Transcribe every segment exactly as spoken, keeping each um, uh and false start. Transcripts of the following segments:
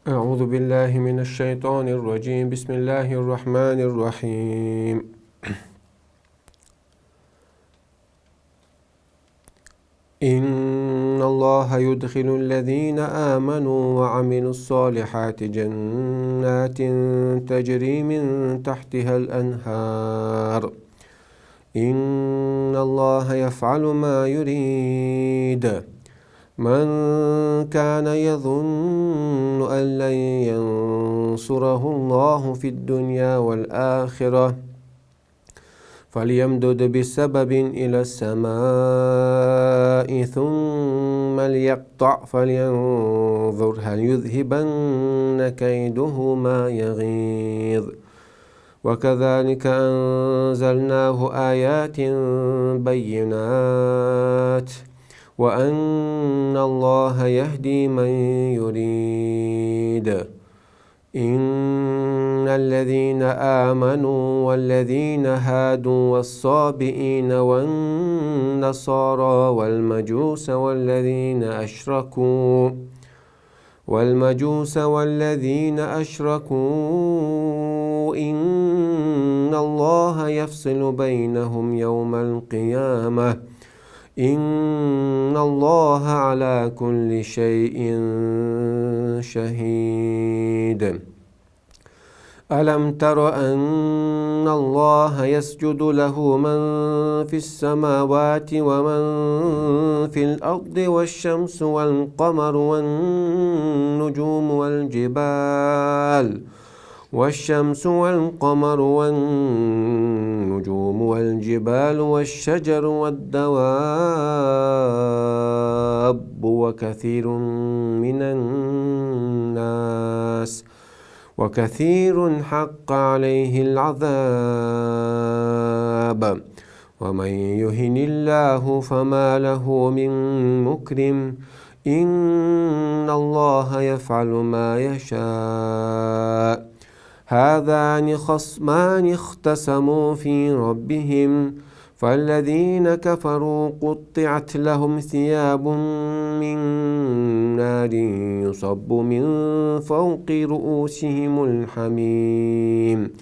أعوذ بالله من الشيطان الرجيم. بسم الله الرحمن الرحيم. إن الله يدخل الذين آمنوا وعملوا الصالحات جنات تجري من تحتها الأنهار. إن الله يفعل ما يريد. من كان يظن أن لن ينصره الله في الدنيا والآخرة فليمدد بسبب إلى السماء ثم ليقطع فلينظر هل يذهبن كيده ما يغيظ. وكذلك أنزلناه آيات بينات وأن الله يهدي من يريد. إن الذين آمنوا والذين هادوا والصابئين والنصارى والمجوس والذين أشركوا والمجوس والذين أشركوا إن الله يفصل بينهم يوم القيامة إن الله على كل شيء شهيد. ألم تر أن الله يسجد له من في السماوات ومن في الأرض والشمس والقمر والنجوم والجبال والشمس والقمر والنجوم والجبال والشجر والدواب وكثير من الناس وكثير حق عليه العذاب ومن يهن الله فما له من مكرم إن الله يفعل ما يشاء. هذان خصمان اختصموا في ربهم فالذين كفروا قطعت لهم ثياب من نار يصب من فوق رؤوسهم الحميم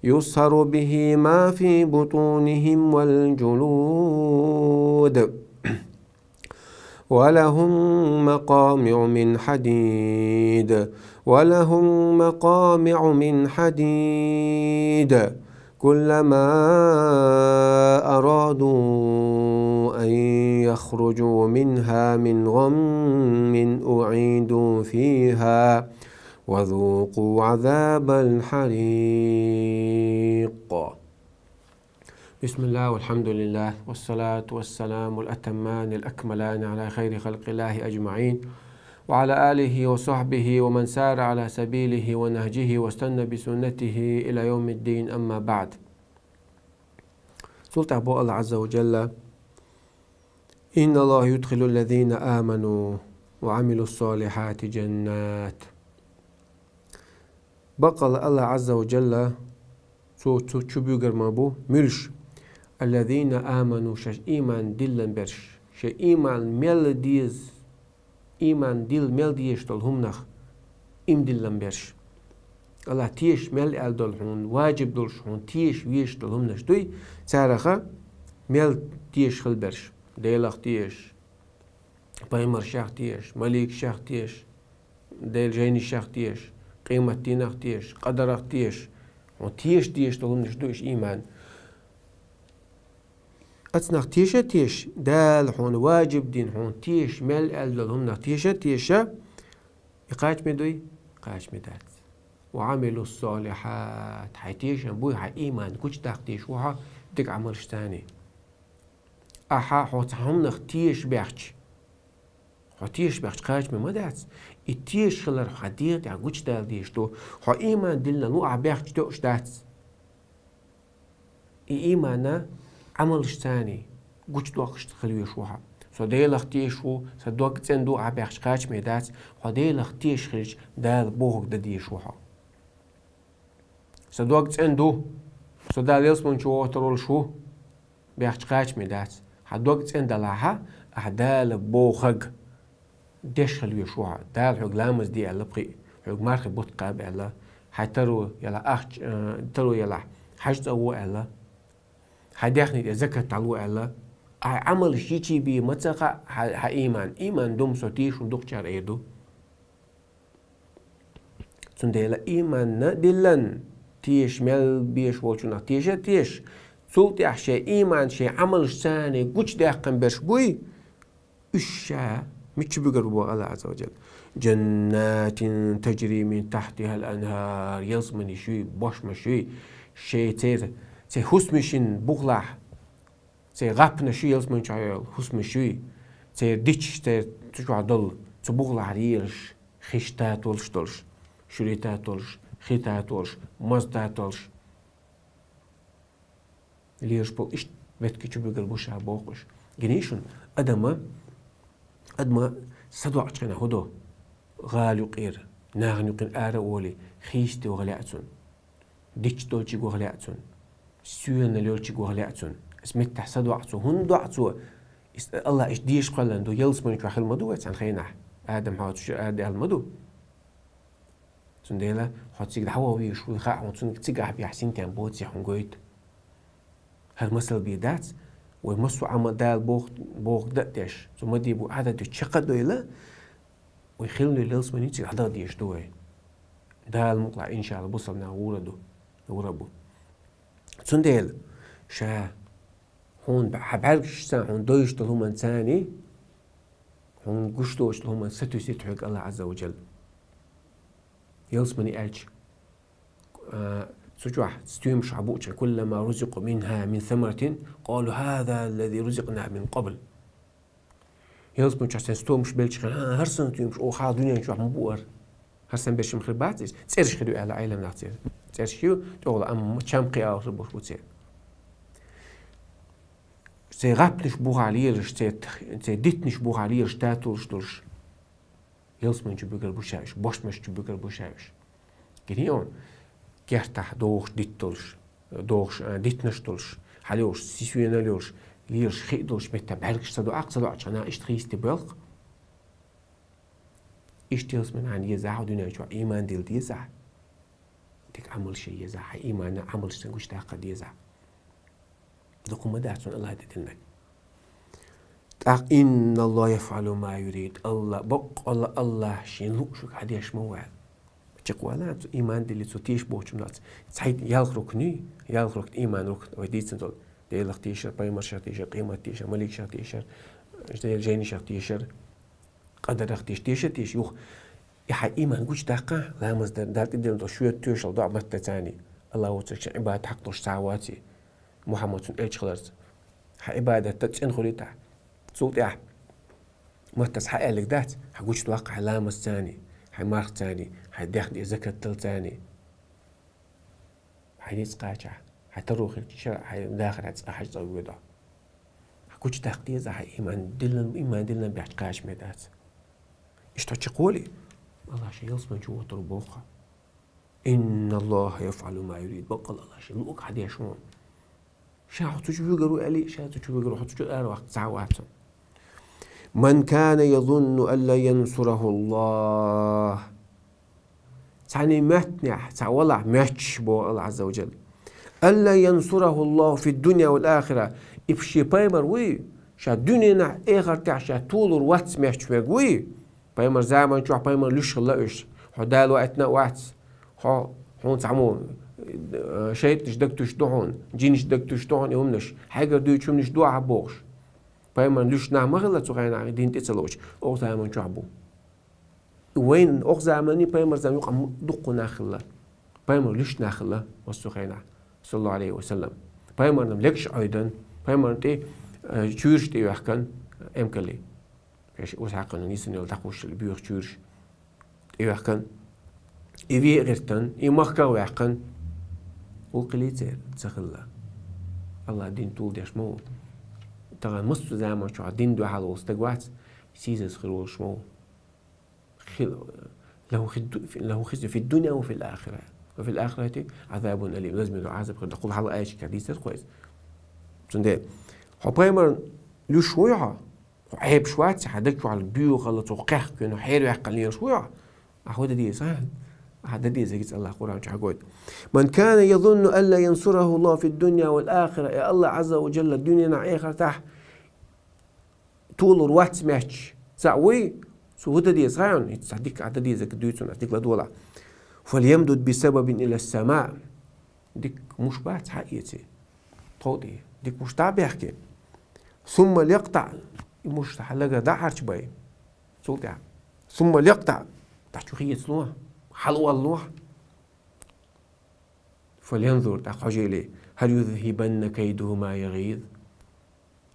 يصهر به ما في بطونهم والجلود ولهم مقامع من حديد ولهم مقامع من حديد كلما أرادوا أن يخرجوا منها من غم أعيدوا فيها وذوقوا عذاب الحريق. بسم الله والحمد لله والصلاة والسلام الأتمان الأكملان على خير خلق الله أجمعين وعلى آله وصحبه ومن سار على سبيله ونهجه واستنى بسنته إلى يوم الدين أما بعد. Цул тӀехьа боху Аллах Азза ва Джалла: إن الله يدخل الذين آمنوا وعملوا الصالحات جنات. Баккъалла Аллах Азза ва Джалла цо цу чу буьгур ма бу муьлш: الذين آمنوا, шаьш ийман диллина берш, шайн ийман мел деза, ийман дилла мел дезаш долу хӀуманах ийман диллина берш. Аллах теша мел аьлла долу хьуна, важиб долуш хьуна теша везаш долу хӀуманаш дуй, цараха мел теша хила берш: Делах теша, пайхамаршех теша, маликашех теша, Делан жайнашех теша, къематдийнах теша, къадарах теша. Хьуна теша дезаш долу хӀуманаш ду уьш ийман. Оцунах теша а теша, Дала хьуна важиб дина хьуна теша мел аьлла долу хӀуманах теша а теша, и кхачаме дуй? Кхачаме дац. وعملوا الصالحات. Хьайн тешам буй, хьан ийман гучудаккха дезаш ву хьо дика Ӏамалш царний. Ахьа хьо цхьа хӀуманах теша баьхча, хьо теша баьхча кхачаме ма дац. И теша хилар хьан дегӀан тӀехь гучудала дезаш ду. Хьо ийман диллина луъахь баьхча тоьуш дац. И иймана Ӏамалш царний гучудоккхуш хила везаш ву хьо. Со Делах теша ву, сан дог цӀена ду ахьа баьхча кхачаме дац, хьо Делах теша хилча Дала бохург дан дезаш ву хьо. Сан дог цӀена ду, со Дала ялсамани чу вохуьйтур волуш ву баьхча кхачаме дац. Хьан дог цӀена далахь, ахьа Дала бохург деш хила везаш ву хьо. Дала хьоьга ламаз де аьлла пхиъ. Хьоьга мархий бутт кхаба аьлла, хьай таро ялахь ахча, э, таро ялахь хьажцӀа гӀо аьлла, хьай даьхни тӀа закат дӀалу аьлла, хьай Ӏамалаш йичий бий ма ца хаьа хьа, хьа иман. Иман ду-м со теша хӀума дукхачар эр ду. Цундела иман диллан, теша мел беш волчунах теша а теша, цул тӀехьа шоай иман шоай Ӏамалашца гучадаьккхина берш буй, уьш ша мича буьгур бу боху АллахӀ Ӏазза ва Джалла? Джаннатин таджри мин тахьтихал анхӀар, ялсаманеш юй, бошмаш юй, шоай церан, церан хӀусамашин бухахь, церан гӀапанаш юй, ялсамани чохь йолу хӀусамаш юй, церан диташ, церан цу чохь долу, цу бухахь лелаш, хиш татолаш долуш, шуьре татолаш, хи татолаш, маза татолаш. Лелаш болу иштта меттиг чу буьгур бу ша боху уьш. Гиний шуна, адама, адама садоӀучу хенахь хӀун до? ГӀала юкъера, нахана юкъера ара а волий, хийсте ваха лаьа цунна. Дитт долчуьнга ваха лаьа цунна. Соьлуш йолчуьнга ваха лаьа цунна. Аса меттахь садоӀу цо, хӀунда доӀу цо? Ис-, АллахӀ иштта дезаш кхоьллина ду, ялсамани чохь хила ма ду вай цхьана хенахь. Адам, хьо цу чу арадаьлла ма ду. Цундела хьо цига дӀаваха везаш вуй хаьа хьуна, цуьнга цигахь бехь синтем боций хьуна гойту. ХӀара масал бен дац, вай массо а Ӏамал Дала боху, бохург дан а деш, цу ма де бу Ӏадат ду чекх а дойла, вай хилла ялсамани цига хьадаха дезаш ду вай. Дала мукъалахь, иншаАллахӀ, бусалба нах гӀур а ду, гӀур а бу. Цундела ша хьуна бӀ-, хьан бӀаьргашца хьуна дойуш долу хӀуманца а, хьуна гуш доцу хӀуманца сатуьйсийта хьоьга АллахӀ Ӏазза ва Джалла. Ялсамани аьлча, а, цу чохь стоьмаш хьан буучу, куллама рузикъу минхӀа мин самаратин, къалу хӀаза ллази рузикъна мин къабл. Ялсамани чохь стомаш белча хенахь, а, хӀара санна стоьмаш, оха хьалха дуьнен чохь ма бу ара. ХӀара санна берш-м хир бац иза, цӀераш хир ю аьлла Ӏеламнаха церан. ЦӀераш ю, тӀехула, амма чам кхиалхар бохуш бу церан. Церан гӀапташ бухахь лелаш, церан, церан дитнаш бухахь лелаш татолаш долуш. Ялсамани чу буьгур бу ша уьш, бошмаш чу буьгур бу ша уьш. Гиний хьуна, кертахь дохуш дитт долуш, дохуш, а, дитнаш долуш, хьалайолуш, сисвенал йолуш, лелаш хи а долуш, меттахь бӀаьргаш ца доӀу, ца доӀучу хенахь иштта хийсте боьлху. Иштта ялсамани хьайна езахь хьо дуьнен чохь, иман дилла дезахь. Дика Ӏамалш ян езахь, хьайн иманна Ӏамалш санна гучудаккха дезахь. Дукха ма дац хьуна АллахӀа тӀедиллинарг. ТӀаккха инна АллахӀа яфӀалу ма юрид. АллахӀ, баккъалла АллахӀ шен луъушверг хьан деш ма ву аьлла. Чекхвала, цу иман дилли, цу теша бохучун дац. Цхьайтта ялх рукн юй, ялх рукн иман рукн, вай дийцина долу. Делах тешар, пайхамаршах тешар, къемат тешар, маликашах тешар, жай-, жайнашах тешар, къадарах тешар, теша, теша юха. И хьайн иман гучудаккха, ламаз дар, Далла тӀедиллина долу шоьтан тоьшалла доӀа матта царний. АллахӀ воцург шен Ӏибадат хьакъ долуш цхьа а ваций, Мухьаммад цунна элча хиларца. Хьан Ӏибадат цӀена хуьлий тӀаккха? Цул тӀаьхьа маттаца хьан аьллиг дац, хьан гучудаккха хьайн ламаз царний, хьайн марх царний, хьайн дехна тӀе закат дала царний. Хьайн ницкъ кхачахь, хьайн таро хилча, хьайн дахарехь цкъа хьажцӀа воьду. Хьан гучудаккха деза хьайн иман диллина, иман диллина бехча кхачаме дац. Иштта хьо чекхволий, АллахӀ шен ялсамани чу вохур ву боху хьо. Инна АллахӀа яфӀалу ма юрид. Баккъалла АллахӀ шен луъург хьан деш ву хьуна. Ша хьо цу чу вуьгур ву аьлли, ша цу чу вуьгур ву, хьо цу чу араваккха цхьа а вац хьуна. Ман кана язунну ан лан янсураху АллахӀ. Цхьана моьттанехь, цхьа валахь моьттуш, боху АллахӀ Ӏазза ва Джалла. Ан лан янсураху АллахӀу фид-дунья вал-ахира. И шен пайхамар вуй, ша дуьненахь, эхартехь ша толур вац моьттуш верг вуй. Пайхамар заман чохь пайхамар луьш хилла уьш. Хьо Дала ваийтина а вац. Хьо, хьуна цхьаммо, э, шайтӀанаш дагтуьйсуш ду хьуна, жинаш дагтуьйсуш ду хьуна и хӀуманаш. Хьайгара дуьйцу хӀуманаш ду ахьа бохуш. Пайхамарна луьш нах ма хилла цу хенахь дин тӀе ца лоучу, оха заман чохь бу. Вайн оха заманний пайхамар заман юкъахь дуккха нах хилла. Пайхамар луьш нах хилла массо а хенахь, саллаллаху Ӏалайхи ва саллам. Пайхамарна легаш Ӏойдан, пайхамарна тӀе, э, чуьйраш тӀе йоьхкан, эмкалли. Кхечу Исхьакъана нисана йолу дӀакхуссуш боьха чуьйраш тӀе йоьхкан. И вен а гӀиртан, и махках а ваьккхина. ГӀуллакх хилий церан? Ца хилла. АллахӀ дин тулдеш ма ву. Тахана массо а заман чохь дин дуьхьал волу стаг вац, сийсаз хир волуш ма ву. Хил-, лахӀу хизю-, лахӀу хизюн фид-дунья ва фил-ахира. Ва фил-ахирати Ӏазабун алим. Лазаме долу Ӏазап хир ду. Кхул хьалха аьллачу кхаьр дийцира кхо иза. Цундела, хьо пайхамарна луьш вуй хьо? Хьо Ӏебаш вац, хьан даг чохь боьха хилла, цо кхехкина, хьераваьккхина лелаш вуй хьо? Ахьа хӀу дан деза, а? Ахьа дан дезагӀа Аллахь Къуръан чу хьагойт. «من كان يظن أن لن ينصره الله في الدنيا والآخرة», э, Аллахь Ӏазза ва Жалла дуьненахь, эхартахь толур вац мотташ цхьаъ вуй, цо хӀу дан деза хьуна, хӀинца цхьа дика Ӏа дан дезагӀа дуьйцу хьуна, дика ладогӀалахь. «فليمدد بسبب إلى السماء». Дика муш бац, хьаэций. Тхов тӀе. Дика муш дӀа а баьхкий. «ثم ليقطع». И муш хьалага дӀа а хьарчбой. Цул тӀехьа. «ثم ليقطع». ТӀаккха чу хецало. Хьалавалло. «فلينظر», тӀаккха хьожийла. «هل يذهبن كيده ما يغيظ».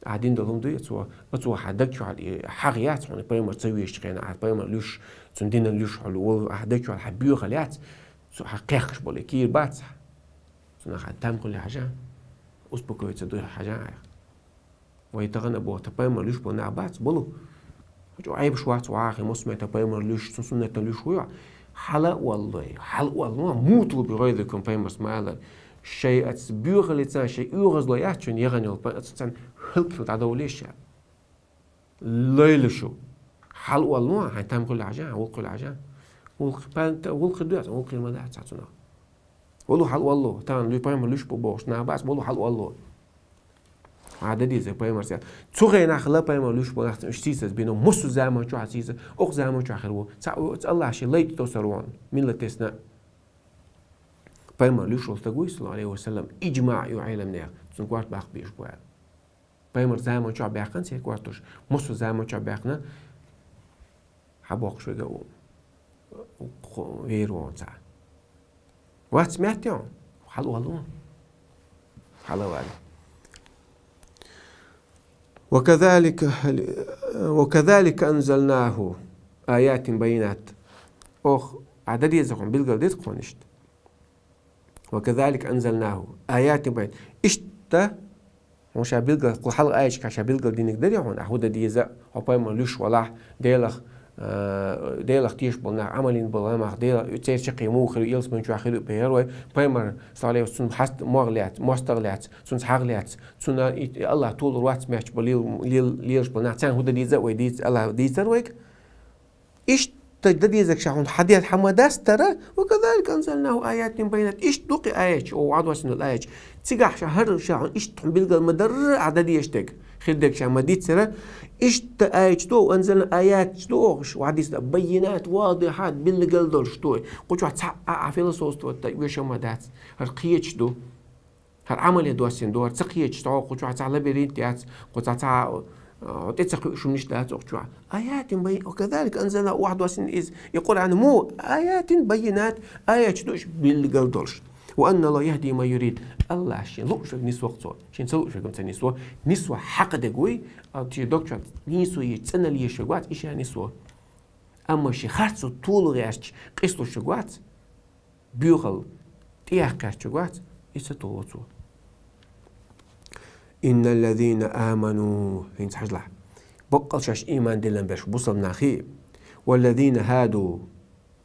Ахьа дина долу хӀума дуй, оцо, оцо хьан даг чохь и хьагӀ яц хьуна, пайхамар ца везачу хенахь, ахьа пайхамар луьйш, цуьнан динан луьйш хьо, хьан даг чохь хьан боьхалла яц, цо хьан кхехкаш болу кийра бац. Цунах хьан там хуьлу хьажа, успокоиться дуй хьажа айхьа. Вай тахана боху, тхан пайхамар луьйш болу нах бац, болу. Хьо чӀогӀа Ӏайбаш вац ваххе, мосме тхан пайхамар луьйш, цуьнан суннатана луьйш вуй. Хьала а валлой, хьала а валло, «موتوا بغيظكم», пайхамарс ма аллара. Шайн оцу боьхаллица, шайн оьгӀазло яц шуна яхана йолу, па-, оцу царна хӀаллакьхила дӀадовлийша. Лойла шу. Хьала а валло, хьайн там хуьлу хьажа, хьайн гӀуллакх хуьлу хьажа. ГӀуллакх, па-, гӀуллакх хир ду яц, гӀуллакх хир ма дац цунах. Валло, хьала а валло, тахана луьй пайхамар луьйш бу бохуш нах бац, валло, хьала а валло. Ахьа дан деза пайхамарс. Цу хенахь хилла пайхамар луьйш болу нах, уьш сийсаз бина, массо а заман чохь сийсаз, окху заман чохь хир ву. Цхьа, цхьа Аллахь шен лайта тосар вон, милла тесна. Пайхамар луьйш волу стаг вуй, саллаллаху Ӏалайхи ва саллам, иджмаъ ю Ӏеламнехан, цунна корта баккха безаш бу аьлла. Пайхамар заман чохь баьхкина церан кортуш, массо а заман чохь баьхкина, хьан боккхуш вега ву, вер вон цхьа. Вац метте хьуна? Хьала а валло. Хьала а валло. «وكذلك، وكذلك أنزلناه آيات بينات». Ох, Ахьа дан деза хьуна, билгал деза хьуна иштта. «وكذلك أنزلناه آيات بينات». Иштта хьуна ша билгал, кху хьалха аяташкахь ша билгал диниг дарий хьуна, ахьа хӀу дан деза, хьо пайхамар луьйш валахь, Делах, э, Делах тешаш болу нах, Ӏамал йина болу нах, Дела, церан чаккхе муха хир ю, ялсамани чохь хир ю бохура вай, пайхамар, саллаллаху Ӏалайхи ва саллам, хьаст-, могӀа лаьцна, мостагӀа лаьцна, цуьнца хьагӀ лаьцна, цунна и, и Аллахь толур вац мотташ бо лел-, лел-, лелаш болу нах, царна хӀу дан деза а вай дийца, Аллахь дийцар вайга. Иштта дан дезарг ша хьуна хьан ден хьан ма дастара, «وكذلك أنزلناه آيات بينات». Иштта ду-кх и аяташ, о, вӀадваьссина долу аяташ. Цигахь ша хӀара ша хьуна иштта хьуна билгал ма дарра, Ахьа дан дезаш дерг, хир дерг ша ма дийцара. Иштта аяташ ду, «أنزلنا», аяташ ду, оха ша вӀадисна, «بينات», «واضحات», билгал долуш ду. Кху чохь цхьа а, а философство тӀе оьшуш ма дац. ХӀара кхеташ ду. ХӀара Ӏамале доссина ду, хӀара ца кхеташ, тӀаккха кху чохь цхьа лабиринт яц, кху цхьа, цхьа, э, тӀе ца кхуьуш хӀуманаш дац кху чохь. «آيات بينات», «وكذلك أنزلناه», охьадоссина иза, и Къуръан муха, «آيات بينات», аяташ ду уьш билгал долуш. «وأن الله يهدي من يريد». Аллахь шен лууш верг нисво-кх цо. Шен ца лууш верг ца нисво. Нисво хьакъ дерг вуй, а шен дог чохь нийсо еш, цӀена еш верг вац, и ша нисво. Амма шен харцо тола гӀерташ, къийсалуш верг вац. Боьхалла тӀеяккха гӀерташ вац, и ца толо цо. «إن الذين آمنوا», хӀинца хьажалахь. Баккъал шаьш ийман диллина берш бусалба нахий, «والذين هادوا»,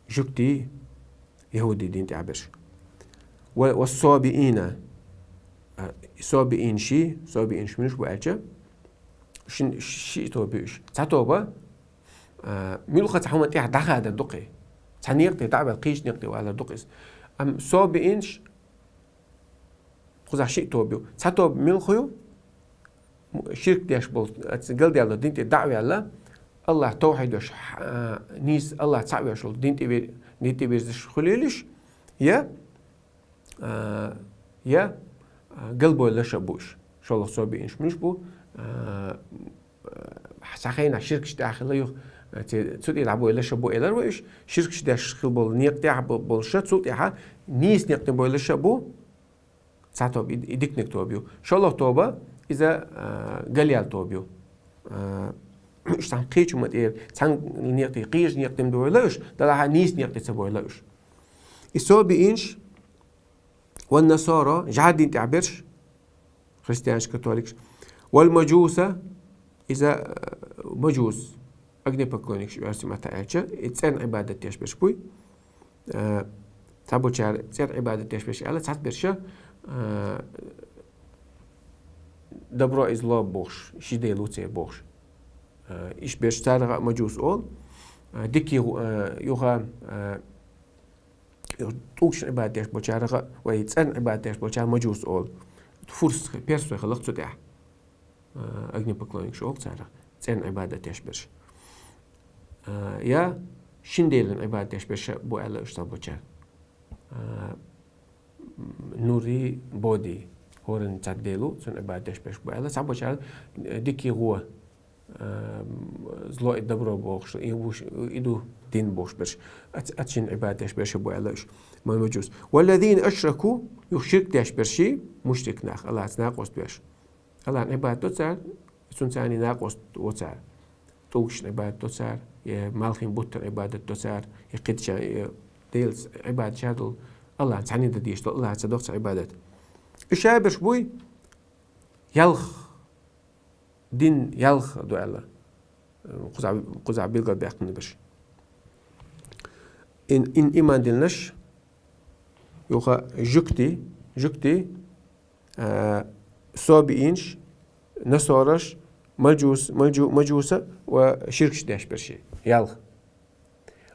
жуьгтий, яхӀуди дин тӀехь берш. «و، والصابئين», а, собиинший, собиинш муьлш бу аьлча, шин, ши тоба ю уьш. Цхьа тоба, а, муьлхха цхьа хӀуманна тӀехь дӀахадар ду-кх и. Цхьа некъа тӀе дӀа а ваьлла, кхечу некъа тӀе валар ду-кх иза. Амма собиинш, кхузахь ши тоба ю. Цхьа тоба муьлха ю? М-, ширк деш болу, оцу галдаьлла дин тӀе дӀа а ваьлла, Аллахь тавхьид веш, а, нийса Аллахь цхьаъ веш волу дин тӀе вир-, дин тӀе вирзаш хуьлийла уьш, я, а, я, а, галбойла лаша бу уьш. ШолгӀа собиинш муьлш бу, а, цхьа хенахь ширкаш тӀехь хилла юха, ци-, цу тӀе дӀабойла лаша бу элира вай уьш, ширкаш деш хилла болу некъа тӀехь бо-, болуша, цул тӀаьхьа нийса некъа тӀе бойла лаша бу, цхьа тоба, и, и диканиг тоба ю. ШолгӀа тоба, иза, а, галъяьлла тоба ю. А, уьш цхьана кхечу ма тӀера, цхьана некъа тӀе, кхечу некъа тӀе ма бойла уьш, далахьа нийса некъа тӀе ца бойла уьш. И собиинш, «والنصارى», жӀаьдин тӀехь берш, христианаш, католикаш. «والمجوس», иза, э, мажус, огнепоклонникаш оьрсийн маттахь аьлча, и цӀерна Ӏибадат деш берш буй. Э, цхьаболчара цӀерна Ӏибадат деш берш аьлла, цхьаберша, э, добро и зло бохуш, ши дела ву церан бохуш. Э, иш берш царах а мажус олу. А, дикий гӀу-, а, юха, а, тӀулгашна Ӏибадат деш болчарах, вай цӀерна Ӏибадат деш болчар мажус оал. Фурс, персой хиларах цу тӀехь. А, огнепоклонникаш оал царах. ЦӀерна Ӏибадат деш берш. А, я шин делан Ӏибадат деш берш бу аьлла уж цхьаболчар. А, Нури, Боди, хӀоранна цхьа дел ду, цунна Ӏибадат деш берш бу аьлла. Цхьаболчар, э, дикий гӀо, э, зло и добро бохуш, и вуш-, и ду дин бохуш берш. Ац-, аццанна Ӏибадат деш берш бу аьлла уж. Ман мажус. «Валлазина ашраку», юха ширк деш берш, мушрик нах, АллахӀаца накъост веш. АллахӀана Ӏибадат до цар, цунца накъост во цар. ТӀулгашна Ӏибадат до цар, я малхин буттана Ӏибадат до цар, я кхидча, я Делаца Ӏибадат шадолу, АллахӀана цхьаьна дан дезаш долу, АллахӀаца доху цхьа Ӏибадат. Уьш а берш буй, ялх, дин ялх ду аьлла. Кхузахь, кхузахь билгалбаьккхина берш. Ин, ин иман диллинарш, юха жуьгтий, жуьгтий, а, собиинаш, насораш, мажус-, мажу-, мажуса ва ширкаш деш берш. Ялх.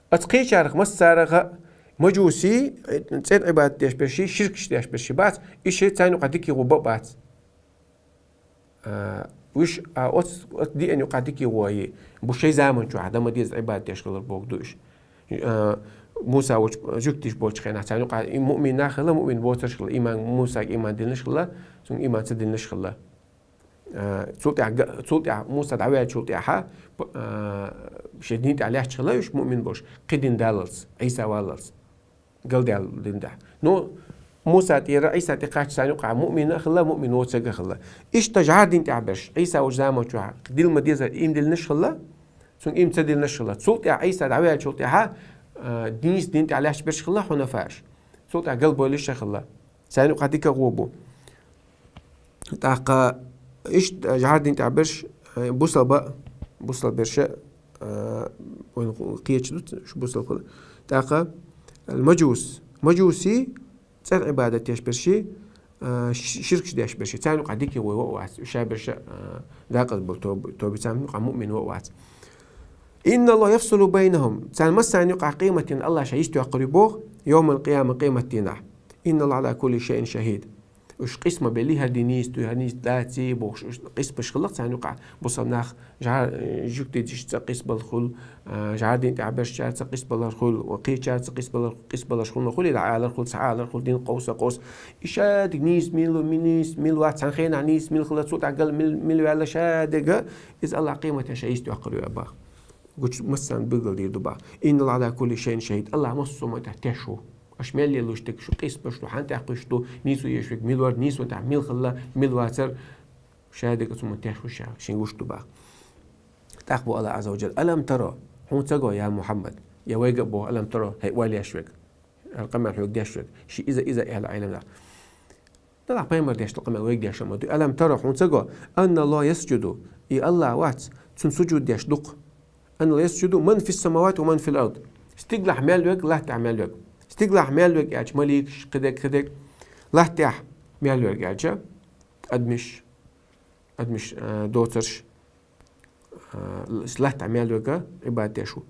Оцу кхечарах массарех а мажусий, цӀерна Ӏибадат деш берш, ширкаш деш берш бац, уьш царна юкъахь дикий гӀо бан а бац. А, уьш, а, оц-, оцу деана юкъахь дикий гӀо бу шайн заман чохь, дан ма деза Ӏибадат деш хилар бохург ду уьш. А, Муса волчу жуьгтий болчу хенахь, царна юкъахь и муъмин нах хилла, муъмин боцурш хилла, иман, Мусага иман диллинарш хилла, цуьнга иман ца диллинарш хилла. А, цул тӀаьхьа га-, цул тӀаьхьа Муса дӀаваьллачул тӀаьхьа, п-, а, шен дин тӀехь лаьтташ хилла уьш муъмин болуш, кхин дин даллалц, Ӏийса валлалц. Галдаьлла дин тӀехь. Ну, Муса тӀера Ӏийса тӀекхаччалц царна юкъахь муъмин а хилла, муъмин воцург а хилла. Иштта жӀар дин тӀехь берш, Ӏийса волчу заман чохь, дилла ма дезара иман диллинарш хилла, цуьнга иман ца диллинарш хилла. Цул тӀаьхьа Ӏийса дӀаваьллачул тӀаьхьа, а, нийса дин тӀехь лаьтташ берш хилла, хьунафаш. Цул тӀаьхьа галбевлларш а хилла. Царна юкъахь дика гӀо бу. ТӀаккха иштта жӀар дин тӀехь берш, э, бусалба, бусалба берш, э, вайна кхеташ ду, шу бусалба хила. ТӀаккха мажус, мажусий, цӀерна Ӏибадат деш берш, э, ш-, ширкаш деш берш. Царна юкъахь дикий гӀо ван а вац. Уьш а берш, э, декъаза болу тоба, тоба царна юкъахь муъмин ван а вац. «Инна Аллаха яфсулу байнахум». Царна массарна юкъахь къематдийнахь АллахӀа ша йист йоккхур ю боху, йовмал къияма, къематдийнахь. «Инна Аллаха Ӏала кулли шайин шахид». Уьш къийса ма белли, хӀара дин нийса ду, хӀара нийса дац бохуш, уьш къийсабеш хилла царна юкъахь. Бусалба нах жӀар-, жуьгтий деш цкъа къийсабалар хуьлу, а, жӀар дин тӀехь берш цкъа къийсабалар хуьлу, ва кхечара цкъа къийсабалар, къийсабаларш хуьлу, хуьлу, дӀаалар хуьлу, схьаалар хуьлу, дин къовса къовса. И шадерг нийса мила, ми-, нийса мила вац, цхьана хенахь нийса мила хилла, цул тӀаьхьа гал мила, мила ваьлла шадерг, иза АллахӀа къематдийнахь ша йист йоккхур ю боху. Гучу массарна билгалдийр ду боху. «Инна Аллаха Ӏала кулли шайин шахид». АллахӀ массо а хӀуманна тӀехь тешаш ву. Аша мел лелош дерг, шу къийсабеш ду, хьанна тӀехь кхуьуш ду, нийсо еш верг мила вара, нийсонан тӀехь мила хилла, мила вацара, шадерг а цу хӀуманна тешаш ву ша, шен гуш ду боху. ТӀаккха боху АллахӀа Ӏазза ва Жалла: «Алам таро», хьуна ца го, я Мухьаммад, я вайга а боху, «Алам таро», хьайн ойла еш верг, хьан къамел хьоьга деш верг, ши иза, иза аьлла Ӏеламнаха. Делахь пайхамар деш долу къамел вайга деш ма ду. «Алам таро», хьуна ца го, «анна Аллаха ясджуду», и АллахӀ вац, цунна сужуд деш дукха. «Анна Аллаха ясджуду ман фис самавати ва ман фил ард». Стиглахь мел верг, латта тӀехь мел верг. Стиглахь мел верг аьлча, маликаш, кхидерг, кхидерг. Латта тӀехь мел верг аьлча, адамаш, адамаш, а, доцурш, а, латта тӀехь мел верг Ӏибадат деш ву.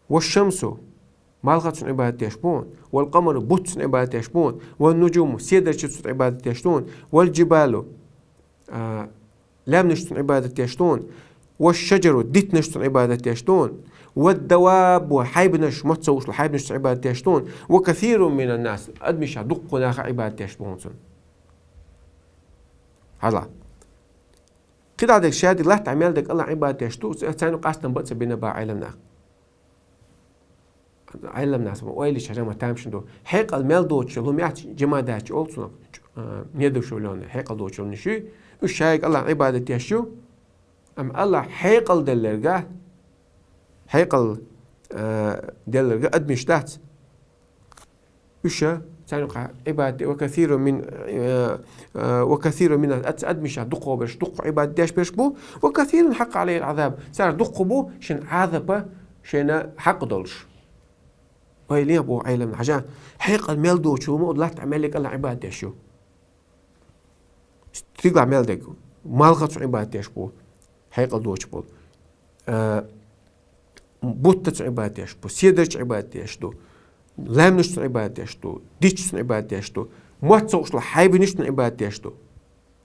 «Ва шамсу», малхо цунна Ӏибадат деш бу, «вал къамару», бутт цунна Ӏибадат деш бу, «ва нуджуму», седарчий цунна Ӏибадат деш ду, «вал джибалу», а, лаьмнаш цунна Ӏибадат деш ду, «ва шаджару», дитанаш цунна Ӏибадат деш ду, «ва даваббу», хьайбанаш, мотт ца вуш хьайбанаш цунна Ӏибадат деш ду, «ва касирун минан нас», адамаш дуккха нах Ӏибадат деш бу цунна. Хьажал. КхидӀа дерг шадерг, латта тӀехь мел дерг АллахӀан Ӏибадат деш ду, царна къастам бан а ца бина боху Ӏеламнаха. Ӏеламнаха ма ойла йича хьажа ма тамашийна ду. Хьекъал мел доцуш йолу хӀума яц, жамадат олу цунах, а, недушевлённый, хьекъал доцуш йолу ниш ю, уьш шайга АллахӀан Ӏибадат деш ю, амма АллахӀа хьекъал делларг, хьекъал, а, делларг адамаш дац. Уьш, царна юкъахь Ӏибадат де, «ва касирун мин, э, э, ва касирун мин», ац-, адамаш дукхахберш, дукха Ӏибадат деш берш бу, «ва касирун хьаккъа Ӏалайхил Ӏазаб», цара дукха бу шен Ӏазапа шайна хьакъ долуш. Вай леха боху Ӏеламнаха хьажа, хьекъал мел доцуш йолу хӀума, латта тӀехь мел дерг АллахӀан Ӏибадат деш ю. Стиглахь мел дерг, малхо цунна Ӏибадат деш бу, хьекъал доцуш болу. Э, Бутта цу Ӏибадат деш ду, седарчу Ӏибадат деш ду, лаьмнаш цу Ӏибадат деш ду, дича цу Ӏибадат деш ду, мотт ца хууш долу хьайбанаш цу Ӏибадат деш ду.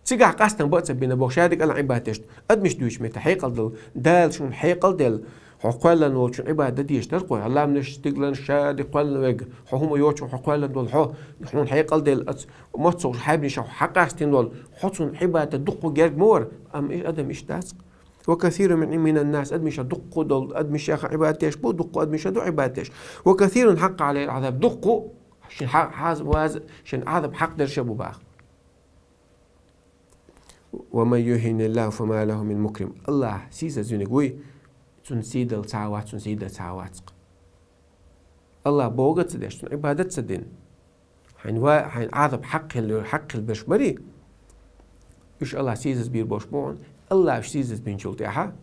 Цигахь къастам бац бина боху, ша дика Ӏибадат деш ду. Адамаш дуьйцу мета хьекъал дала, Дала шуна хьекъал делла, хьо кхоьллина волчун Ӏибадат деш дара хьо, лаьмнаш, стигланаш, ша дика кхоьллина верг, хьо хӀума йоцуш хьо кхоьллина волу хьо, хьуна хьекъал делла, аца мотт ца хууш хьайбанаш хьо хьакъастина волу, хьо цунна Ӏибадат дуккха герга ма вара, амма и адам иштта дац. Ва касирун мин, мин ан-нас, адамаша дуккха долу, адамаша Ӏибадат деш бу, дуккха адамаша ду Ӏибадат деш. Ва касирун хьаккъа Ӏалайхил Ӏазаб, дуккха шен хьа-, хьаз-, ваз-, шен Ӏазаб хьакъ дерш а бу баха. Ва ман юхӀиниллаху фама лаху мин мукрим. Аллахь сийсазвиниг вуй, цунна сийдала цхьа а вац, цунна сийдала цхьа а вац. Аллахь бохург а ца деш, цунна Ӏибадат а ца дина. Хьайн ва-, хьайн Ӏазап хьакъ хила, хьакъ хила берш барий? Уьш Аллахь сийсаз бийр болуш бу хьуна. Аллахь уьш сийсаз бинчул тӀаьхьа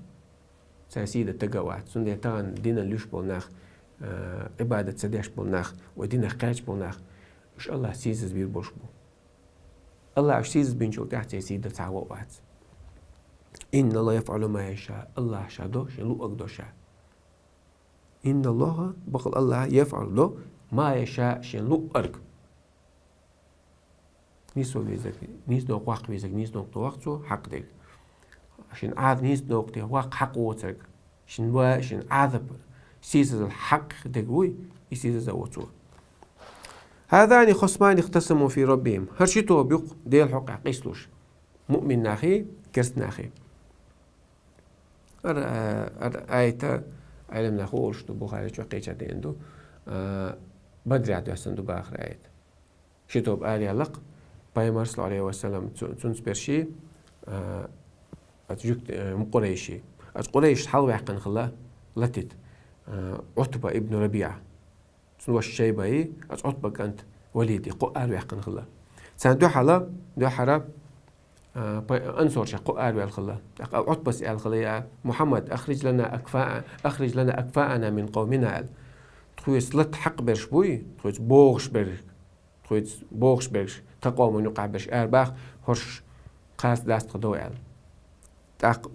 цара сийда тага а вац. Цундела тахана динан луьйш болу нах, а, Ӏибадат ца деш болу нах, вай динах кхаьчна болу нах, уьш Аллахь сийсаз бийр болуш бу. Аллахь уьш сийсаз бинчул тӀаьхьа церан сийда цхьа а вац. Инна Аллахь яфӀалу ма яша. Аллахь ша до, шен луъург до ша. Инна Аллаха, бакъал Аллахь, яфӀалу до, ма яша, шен луъург. Нийсо везарг, нийсдоккху ваккха везарг, нийсдоккху ваккха цо хьакъ дерг. Шен Ӏазап нийсдоккху те ваккха хьакъ воцург. Шен ва-, шен Ӏазап сийсазал хьакъ дерг вуй, и сийсаза во цо. Хазани хасмани ихтасаму фи раббихим. ХӀара ши тоба ю-кх Делан хьокъехь къийсалуш. Муъмин нахий, керста нахий. Ара, а, ара айта, Ӏелам нах олуш ду, Бухари чохь кхеча деана ду, а, Бадрехь доьссина ду бахара айта. Ши тоба араяллакх, пайхамар, саллаллаху Ӏалайхи ва саллам, цу-, цунца берший, а, ацу жуьгт-, а, Къурайший. Ацу Къурайш хьалаваьккхина хилла латит, а, Ӏутба ибн Рабиа. Цуьнан ваша Шайбаи, ацу Ӏутба кӀант Валиди, кхо араваьккхина хилла. Царна дуьхьала, дуьхьара, а, пай-, ансорша кхо араваьлла хилла. ТӀаккха Ӏутбас аьлла хилла: «Я Мухьаммад, ахриж лана акфаа-, ахриж лана акфаана мин къавмина», – аьлла. Тхоьца лата хьакъ берш буй, тхоьца богӀуш берш, тхоьца богӀуш берш, тхан къоман юкъахь берш арабаха, хӀорш кхарца дац тхан дов аьлла. ТӀаккха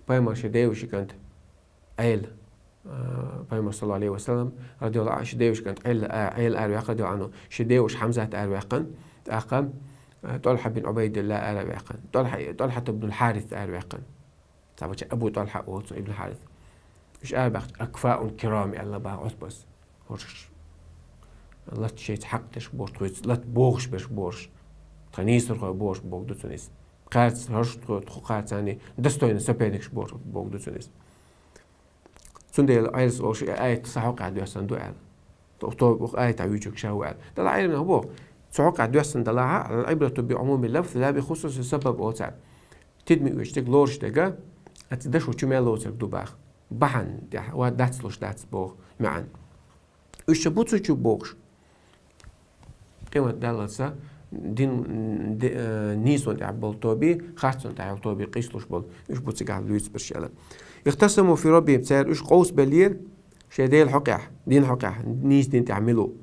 пайхамар шен деваши кӀант Ӏела, а, пайхамар, саллаллаху Ӏалайхи ва саллам, радияллаху Ӏанху, шен деваши кӀант Ӏела, а, Ӏела араваьккхина, радияллаху Ӏанху, шен деваша Хьамзат араваьккхина, тӀаккха, а, ТӀалхьа бин Ӏубайдилла араваьккхина, ТӀалхьа, ТӀалхьат ибн Хьарис араваьккхина. Цхьаболчара Абу ТӀалхьа олу цо, ибн Хьарис. Уьш арабаьхча, акфаун кирам аьлла баха Ӏутбас. ХӀорш лата шайца хьакъ дерш бохуш, тхоьца лата богӀуш берш бохуш. Тхан нийсархой бохуш боху ду цунна иза. Кхарца, хӀорш тхо, тхо кхарцани достойный соперникаш бохуш боху ду цунна иза. Цундела Ӏелас олуш и аят цу хьокъехь доьссина ду аьлла. Тхо, тхо, укх аятехь вуьйцург ша ву аьлла. Далла Ӏелам нах боху, цу хьокъехь доьссина далахьа, ал-ибрату би умуми лафз ла би хусуси сабаб олу цара. Тидаме оьцург лоруш дерг, ацу дашо чу мел лоцург ду баха. Бахьана тӀехь ва дац луш дац боху маьӀна. Уьш ша бу цу чу бохуш. Къемат даллалца дин, де-, э, нийсонан тӀехь болу тоби, харцонан тӀехь йолу тоби къийсалуш болу. Уьш бу цигахь луьйцу берш аьлла. Ихтасаму фи раббихим, цара уьш къовсабеллера шайн Делан хьокъехь, дин хьокъехь, нийса дин тӀехь мила ву.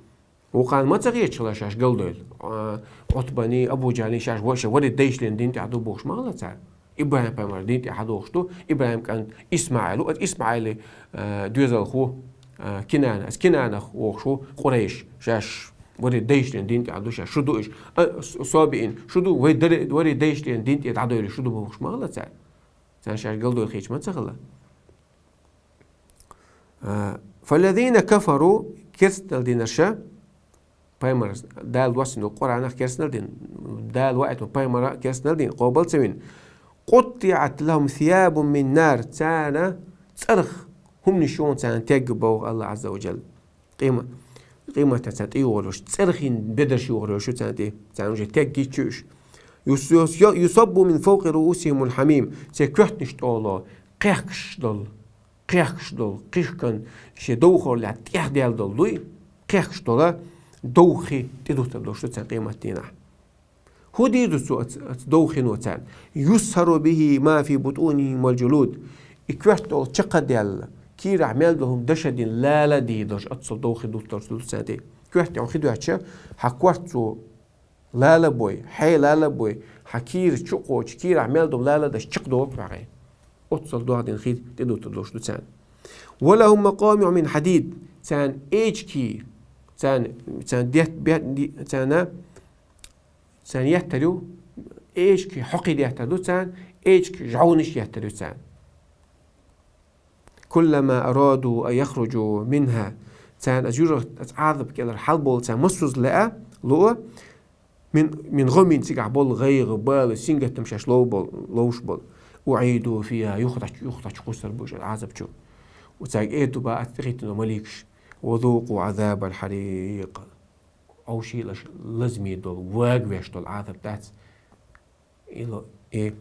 Вукхарна ма ца хеташ хилла шаьш галдойла. А, Ӏутбани, Абу Джахьлин шаьш ва-, шайн вари дайшлен дин тӀехь ду бохуш ма хилла цара. ИбрахӀим пайхамар дин тӀе хьадохуш ду, ИбрахӀим кӀант исмаӀил ву, аса исмаӀили, а, доьзалх ву, а, Кинана, аса Кинанах вохуш ву Къурайш, шаьш вари дайшлен дин тӀехь ду, шаьш шу ду уьш, а, с-, собиин, шу ду, вай дари-, вари дайшлен дин тӀе дӀадойла шу ду бохуш ма хилла цара. Царна шаьш галдойла хеташ ма ца хилла. А, фаллазина кафару, керстанал динарша, пайхамар, Дала доссина долу Къуранах керстанал дина, Дала ваийтина пайхамара керстанал дина, къобал ца вина. КъуттиӀат лахум сиябун мин нар, царна цӀарах хӀуманаш ю царна тегга боху Алла Азза ва Джалла. Къима-, къиматан царна тӀе йогӀур йолуш, цӀархийн бедарш йогӀур йолуш ю царна тӀе, царна уже тегга йича уьш. Юс-, юс-, юсаббу мин фавкъи руусихимул хьамим, церан коьртанаш тӀехула кхехкаш долу, кхехкаш долу, кхихкан шен довхаллехь тӀехдаьлла долу дуй, кхехкаш долу довхи тӀедуттур долуш ду царна къематдийнахь. ХӀун дийр ду цо оцу, оцу довхино царна? Юсхьару бихи ма фи бутунихим вал джулуд. И коьрта тӀехула чекхдаьлла, кийрахь мел долу хӀума дашадина лала а дийр долуш, оццул довхи дуттур ду царна тӀе. Коьрта тӀехула хи доьттича, хьан корта цо лала а бой, хье лала а бой, хьан кийра чу а кхочу, кийрахь мел долу лала а даш чекхдолу хьо хьайн. Оццул дохдина хи тӀедуттур долуш ду царна. ولهم مقامع من حديد, царна эчки, царна, царна дет-, бет-, ди-, царна, царна еттар ю, эчки хьокхий деттар ду царна, эчки жӀовнаш еттар ю царна. كلما أرادوا أن يخرجوا منها, царна аз юрт, аз Ӏазап кӀелара хьалболча массаза лаьа, луо, من، من غم, цигахь болу гӀайгӀа, бала, сингаттам шаьш лов бол-, ловш болу. أعيدوا فيها, юхатач-, юхатачу кхуссар бу уьш Ӏазап чу. Цаьрга эр ду бац тӀехӀиттина долу маликаш: وذوقوا عذاب الحريق. Ӏовшийлаш лазаме долу, вагавеш долу Ӏазап дац. Ило, э,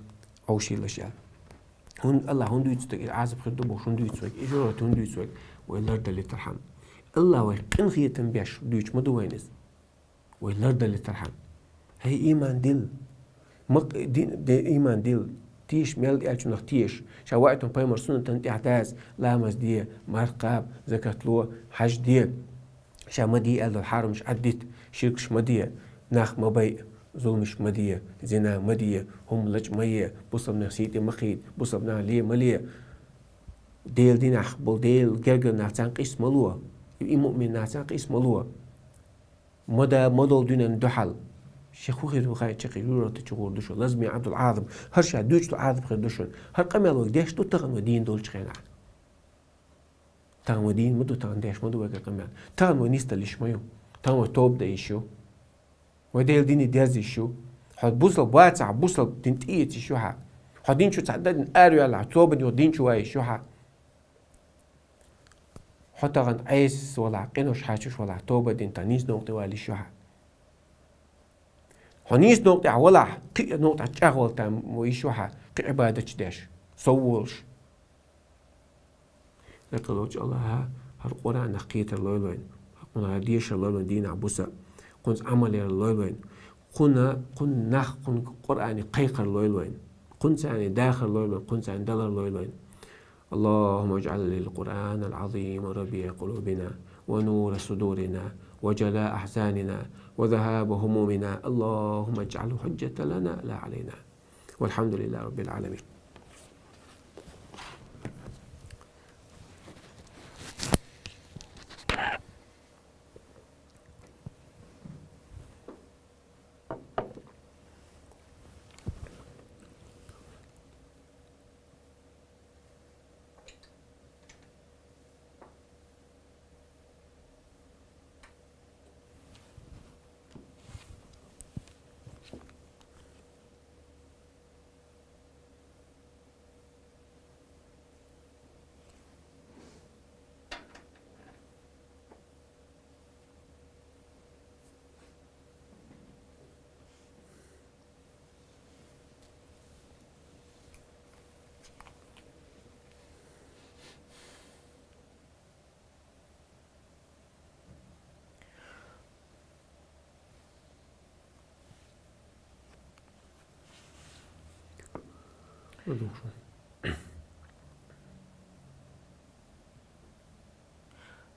Ӏовшийлаш аьлла. ХӀун-, Аллах хӀун дуьйцу дерг, и Ӏазап хир ду бохуш хӀун дуьйцу вайга, и жорат хӀун дуьйцу вайга, вай лардалийтархьама. Аллах вайх къинхетам беш дуьйцуш ма ду вайна иза. Вай лардалийтархьама. ХӀай, ийман дилла. Ма-, ди-, де, ийман дилла. Теша мел аьллачунах теша. Ша ваийтун пайхамар суннатан тӀехь даза, ламаз де, марха кхаба, закат ло, хьаж де. Ша ма де аьлла долу хьарамаш Ӏаддита, ширкаш ма де, нах ма байа, зуламаш ма де, зина ма де, хӀума лачкъа ма е, бусалба нах сий тӀе ма кхийда, бусалба нах ле ма ле. Делан динехь болу Делан гергара нах царна къийса ма ло, и муъмин нах царна къийса ма ло. Ма да, ма долу дуьненна дуьхьал. Шен хӀун хир ву хаийта чаккхе, журата чу гӀур ду шу, лазаме Ӏабдул-Ӏазам, хӀара ша дуьйцу Ӏазап хир ду шуна. ХӀара къамел вайга деш ду тахана вай дийна долчу хенахь. Тахана вай дийна ма ду, тахана деш ма ду вайга къамел. Тахана вай нисдала йиш ма ю. Тахана вай тоба дан йиш ю. Вай Делан дине дерза йиш ю. Хьо бусалба вацахь, бусалба дин тӀеэца йиш ю хьан. Хьо дин чу цхьа дан араваьллахь, тоба дин чу ван йиш ю хьан. Хьо тахана Ӏеса валахь, къинош хьаьжча валахь, тоба дина тахана нийса новкъа тӀе вала йиш ю хьан. Хьо нийса новкъа тӀехь валахь, кхин а новкъа тӀехь чӀагӀвала тахана йиш ю хьан, кхин Ӏибадаташ деш, сов волуш. Дакъалоцу Аллаха хӀара Къуръанах кхетар лойла вайна, кхунах дешар лойла вайна дийнахь буса, кхунца Ӏамал яр лойла вайна, кхунна, кхунна нах, кхунна Къуръане кхайкхар лойла вайна, кхунца царна дахар лойла вайна, кхунца царна далар лойла вайна. اللهم اجعل القرآن العظيم ربيع قلوبنا ونور صدورنا وجلاء أحزاننا وذهاب همومنا. اللهم اجعله حجة لنا لا علينا. والحمد لله رب العالمين.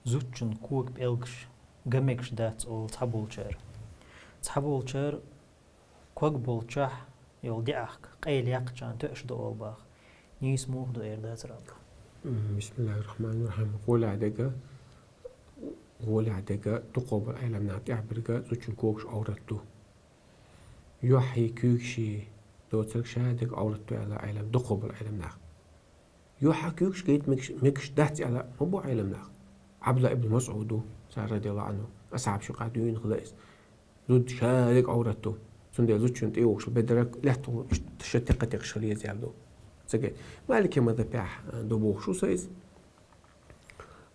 Зудчун кога пӀелгаш ган мегаш дац олу цхьаболчара. Цхьаболчара ког болчохь йолу даьӀахк къайла яьккхачарна тоьаш ду олу боху. Нийса муха ду эр дацара аьлла? М, бисмиллахир-рахманир-рахим. ГӀолехь дерг, гӀолехь дерг дукхахболу Ӏеламнаха тӀехь берг зудчун когаш Ӏоврат ду. Юьхьий, куьйгаший доцург ша дерг Ӏоврат ду аьлла Ӏелам, дукхахболу Ӏеламнаха. Юьхьий, куьйгаш гайта мегаш, мегаш дац аьлла ма бу Ӏеламнаха. Ӏабдулла ибн МасӀуд ву, цара радияллаху Ӏанху, асхьабаш юкъахь дуьйна хилла иза. Зуда ша дерг Ӏоврат ду. Цундела зудчун тӀе йогӀуш бедарг лаьтта ша текха-текхаш хила еза аьлла ду. Ца гайта. Маликий мазхабехь, а, ду бохуш ву со иза.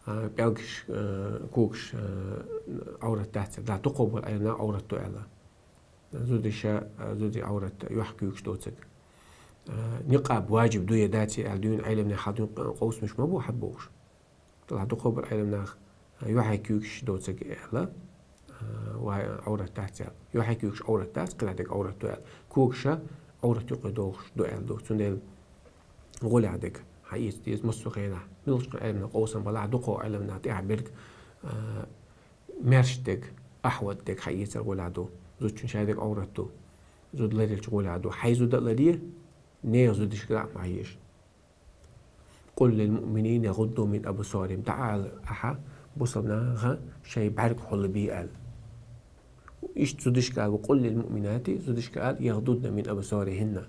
А, пӀелгаш, а, когаш, а, Ӏоврат дац аьлла. Да, дукхахболу Ӏеламнаха Ӏоврат ду аьлла. Зудчун, а, зудчун Ӏоврат, юьхькуьйгаш доцург. А, никъаб важиб ду я дац я аьлла дуьйна Ӏеламнаха хьадуьйна къовсамаш ма бу хьан бохуш. Делахь дукхахболу Ӏеламнаха, а, юьхьий, куьйгаш доцург аьлла, а, ва-, Ӏоврат дац аьлла. Юьхьий, куьйгаш Ӏоврат дац, кхидӀа дерг Ӏоврат ду аьлла. Когаш Ӏоврат юкъе догӀуш ду аьлла ду. Цундела гӀолехь дерг хьаэца деза массо а хенахь. Муьлххачу Ӏеламнаха къовсам балахь, дукхахболу Ӏеламнаха тӀехь берг, а, маьрша дерг, ахӀват дерг хьаэцар гӀолехь ду. Зудчун ша дерг Ӏоврат ду. Зуда ларъелча гӀолехь ду. Хьайн зуда а ларъе, нехан зудашка а ма хьежа. «قل للمؤمنين يغضوا من أبصارهم». ТӀаккха ала ахьа бусалба наха шоай бӀаьрг хьулбе аьлла. Иштта зудашка ала: «وقل للمؤمنات», зудашка ала: «يغضضن من أبصارهن».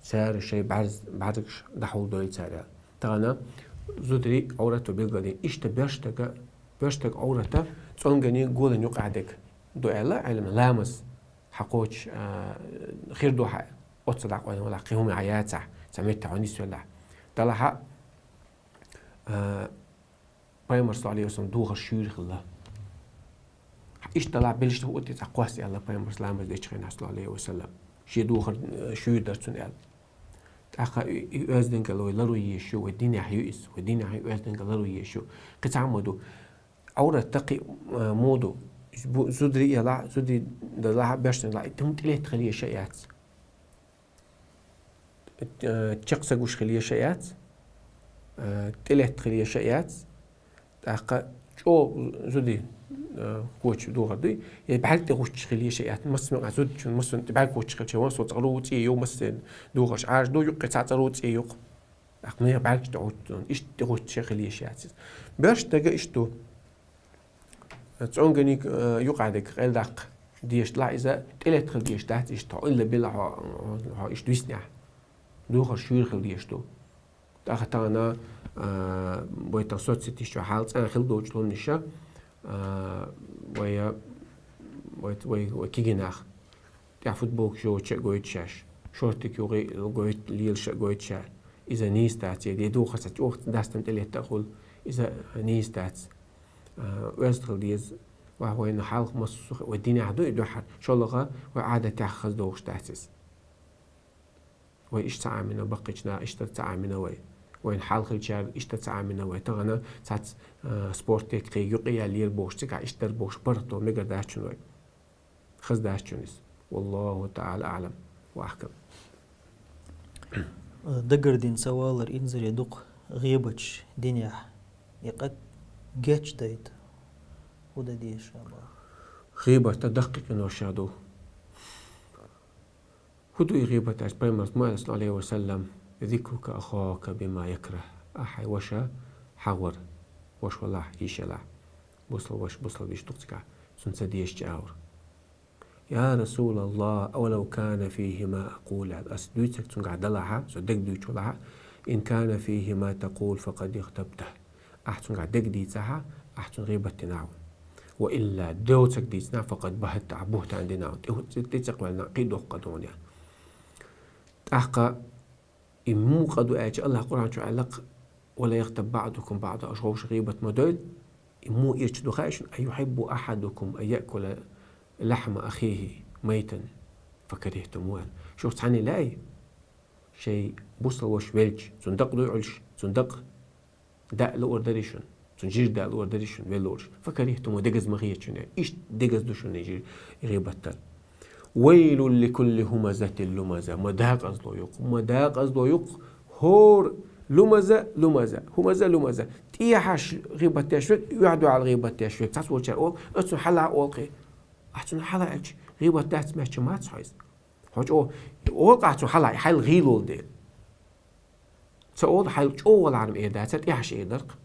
Цар шоай бӀаьрз-, бӀаьргаш дӀахьулдойла цар аьлла. Тахан зударий Ӏоврат ду билгалдина. Иштта боьрша стага, боьрша стага Ӏоврат цӀонгани голани юкъа дерг ду аьлла Ӏилман, ламаз хьакхочуш, а, хир ду хьа, оццул дӀакъовла валахь, кхин хӀума хьаяцахь, цхьа метте хьо нисвелахь. Делахь, а, Пайхамара, саллаллахӀу Ӏалайхи ва саллам, духар шуьйра хилла. Иштта делахь, белшаш тӀа хӀуъа тӀе цхьа кхосса аьлла Пайхамара ламаз дечу хенахь, саллаллахӀу Ӏалайхи ва саллам. Шен духар, э, шуьйра дара цуьнан аьлла. ТӀаккха и, и оьздангалла вай ларъян езаш ю, вай динехь ю иза, вай динехь ю, оьздангалла ларъян езаш ю. Кхин цхьа хӀума ду. Ӏоврат такхи, э, муха ду. Бу-, зударий ялахь, зударий далахь, боьршна далахь, и тӀум тӀелетта хила езаш а яц. Э, чекх ца гуш хила езаш а яц. Э, тӀелетта хила езаш а яц. ТӀаккха чӀогӀа зударий, э, коча духар дуй. Е бӀаьрг тӀе гӀутташ хила езаш а яц. Массо а зудчун, массо а тӀе бӀаьрг гӀутташ хилча, массо а цӀарув цӀий ю, массо а духарш Ӏаьржа ду, юккъе цхьа цӀарув цӀий ю. ТӀаккха нехан бӀаьргаш тӀе гӀутту, иштта тӀе гӀутташ хила езаш яц иза. Боьрша стага иштта ду. ЦӀонгани, э, юкъа дерг къайладаккха дезаш делахь иза, тӀелетта хила дезаш дац иштта, хьо илла била хьо, хьо, хьо иштта виснехь. Духар шуьйра хила дезаш ду. ТӀаккха тахан, а, вай тхан соцсеташ чу хьал цӀена хила доцуш ломниша, а, вай, вай, вай, вай кегий нах. ТӀехь футболкаш йоцуш а гойту шаьш. Шортик юкъе гойту, лелаш а гойту ша. Иза нийса дац, е духар цхьа чӀогӀа дастам тӀелетта а хуьлу, иза нийса дац. А, оьзда хила деза. Ва вайна хьалха массо а вай динехь ду и дуьххьара. ШолгӀа вай Ӏадатехь хаза догӀуш дац иза. Вай иштта ца Ӏамийна, баккхийчу наха иштта ца Ӏамийна вай. Вайна хьалхарчара иштта ца Ӏамийна вай. Тахана цхьацца, а, спорт дерг кхин юкъе яьллера бохуш, цигахь иштта дара бохуш, паргӀато мегар дац шуна вай. Хаза дац шуна иза. ВаллахӀу таӀала аӀлам ва ахькам. Дагардина ца валар инзаре дукха гӀийбаташ динехь. И къа гечдайта. ХӀун дан деза ша боху? ГӀийбат дан даккхий къинош ду. ХӀун ду и гӀийбат аьлча, Пайхамара ма аьлла, саллаллахӀу Ӏалайхи ва саллам: «ذكرك أخاك بما يكره». Ахь хьайн ваша хьахор, ваша валахь, йиша ялахь. Бусалба ваша, бусалба йиша ду-кх цигахь, цунна ца дезачу агӀор. «يا رسول الله، أولو كان فيه ما أقول», аьлла. Ас дуьйцург цуьнгахь далахьа, со дерг дуьйцуш валахьа, «إن كان فيه ما تقول فقد اغتبته». Ахь цуьнгахь дерг дийцахьа, ахь цуьнан гӀийбат дина хьуна. «وإلا», доцург дийцина, «فقد بهته», ахь бухӀтан дина хьуна. ТӀе-, тӀе-, тӀецӀакхваьлла кхин доккха къа ду хьуна. ТӀаккха и муха къа ду аьлча, АллахӀа Къуръан чу аьлла-кх: «ولا يغتب بعضكم بعضا», аша вовшийн гӀийбат ма дойла. И муха ирча ду хаьий шуна? «أيحب أحدكم أن يأكل لحم أخيه ميتا فكرهتموه». Шух цхьанне лаьий, шайн бусалба ваша велча, цуьнан дакъа дуй Ӏуьллуш, цуьнан дакъа даа луур дарий шуна, цуьнан жира даа луур дарий шуна, велла лууш. «فكرهتموه», дегаза ма хета шуна, иштта дегаза ду шуна и жи-, и гӀийбат дар. «ويل لكل همزة لمزة». Ма декъазло ю-кх, ма декъазло ю-кх хӀора лумаза, лумаза, хӀумаза, лумаза. ТӀехьа гӀийбат деш верг, оьгӀазвахьа гӀийбат деш верг. Цхьацца волчара олу: «Ас цунна хьала олу-кх». Ахь цунна хьала аьлча, гӀийбат дац моьттуш мац хьо иза. Хьо чӀогӀа олу-кх ахь цунна хьала, хьайла гӀийла волу дела. Ца олу, хьайла чӀогӀа валахьара эр дацара, тӀехьа эр дара-кх.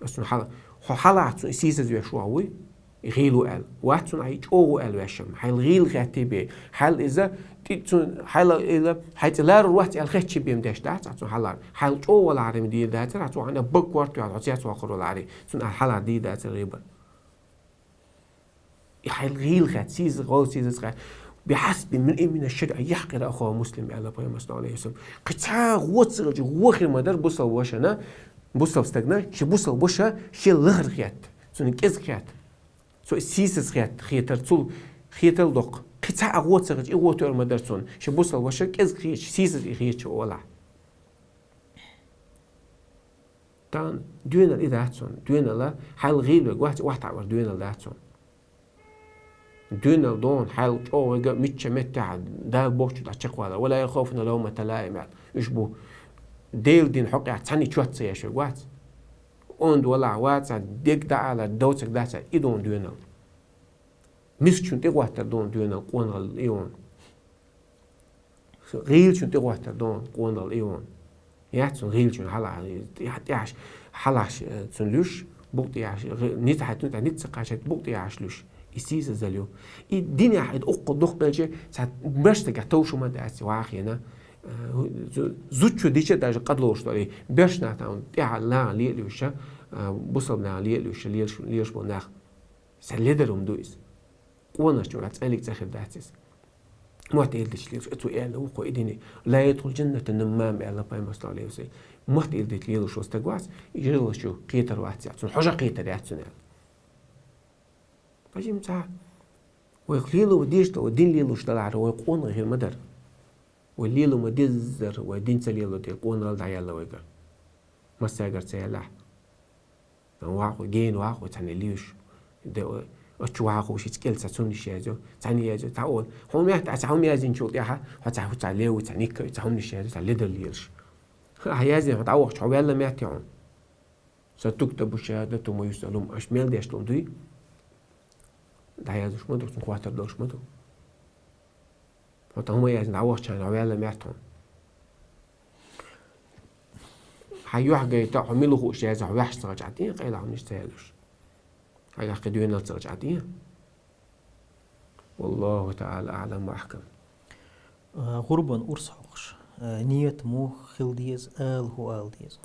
Ас цунна хьала, хьо хьала ахь цунна и сийсазвеш ву хьо вуй, и гӀийла ву аьлла. Вац цунна ахь и чӀогӀа ву аьлла вешан. Хьайла гӀийла хетта бен. Хьайла иза тӀе цунна, хьайла, хьай цӀе ларор вац аьлла хетта бен деш дац ахь цунна хьалара. Хьайла чӀогӀа валахьара дийр дацара, ахь цунна хьайна бага корта ваьлла, хьо цецвоккхур валахьара. Цунна ахь хьалара дийр дацара гӀийбат. И хьайла гӀийла хетта, сийсаз, гӀо сийсаз хетта. «بحسب امرئ من الشر أن يحقر أخاه المسلم», аьлла Пайхамара, саллаллахӀу Ӏалайхи ва саллам. Кхин цхьа гӀо ца хилча, гӀо хир ма дара бусалба вашана, бусалба стагана, шен бусалба ваша шен лахара хетта, цунна кӀезиг хетта. Цо и сийсаз хетта, хетар цул хетар доккха. Кхин цхьа а гӀо ца хилча, и гӀо тоьар ма дара цунна. Шен бусалба ваша кӀезиг хеташ, сийсаз и хеташ валахь. Тахана доьналла и дац хьуна. Доьналла хьайла гӀийла верг вац, охьатаӀавар доьналла дац хьуна. Доьналла ду хьуна хьайла чӀогӀа верг, мичча меттехь Дала бохучу тӀехь чекхвалар. «ولا يخافون لومة لائم», аьлла. Уьш бу Делан дин хьокъехь цхьанне чот ца еш верг вац. Онда валахь вацахь, дерг дӀаалахь, довцург дацахь, и ду хьуна доьналла. Мискачунна тӀе гӀоттар ду хьуна доьналла, къонахалла и ю хьуна. ГӀийлачунна тӀе гӀоттар ду хьуна, къонахалла и ю хьуна. Яц цун гӀийлачун хьалаш, тӀехьаш, хьалаш, э, цун луш, букъ тӀехьаш, гӀи-, низ хьай цун тӀа низ ца кхачайта, букъ тӀехьаш луш. И сийсазал ю. И динехь, и уккха дукха хилча, цхьа беш цхьа товш хӀума дац, вахийна. Э, зу-, зудчо дича даже къа долуш долу, и беш нах там тӀехьа нах лелуьйша, э, бусалба нах лелуьйша, лелаш, лелаш болу нах. Сан ледар хӀума ду иза. Къонахчун цӀайлиг цӀа хир дац иза. Мотт илдича лелаш, оцу аьлла ву кху и дини. «Ла ядхулу жанната наммам», аьлла пайхамар саллаллаху алейхи ва саллям. Мотт илдича лелаш ву стаг вац, и жиналаш чу кхетар вац, цунна хьожа кхетар яц цунна аьлла. Бажим ца. Вай лело ма дезаш ду, вай дин лелош далахьара, вай къонах хир ма дара. Вай лело ма деззара, вай дин ца лело дела, къонахалла дӀаяьлла вайга. Массаьргара ца яьллахь. Ван вакъу, гена вакъу, цхьаьна луьйш. Де, ачу вакъу, шиц кӀел ца цунниш язю, цхьаьна язю, цхьа олу. Хьуна мехта, цхьа хьуна язйинчул тӀаьхьа, хьо цхьа хӀу цхьа леву, цхьа никка, цхьа хьунниш язю, цхьа ледар лелаш. Хьа язйина хьо дӀавахча, хьо ваьлла метте хьуна. Сатуктабу шахадату ма юсъалун. Аша мел деш долу дуй? ДӀаязуш ма ду, цунна хаттар долуш ма ду. Хьо тахана ма яздина, дӀавахча хьайна, хьо ваьлла метте хьуна. Хьан юьхь гайта, хьо мила хууш яза, хьо ваьхьаш ца гӀача тӀе, къайла хьуна иштта ца язуш. Хьайгахь кхин доьналла ца гӀача тӀе. Валлаху та'ала а'лам ва ахкам. А, гӀурбан урс хьокхуш, а, ният муха хила деза, ала хӀу ала деза?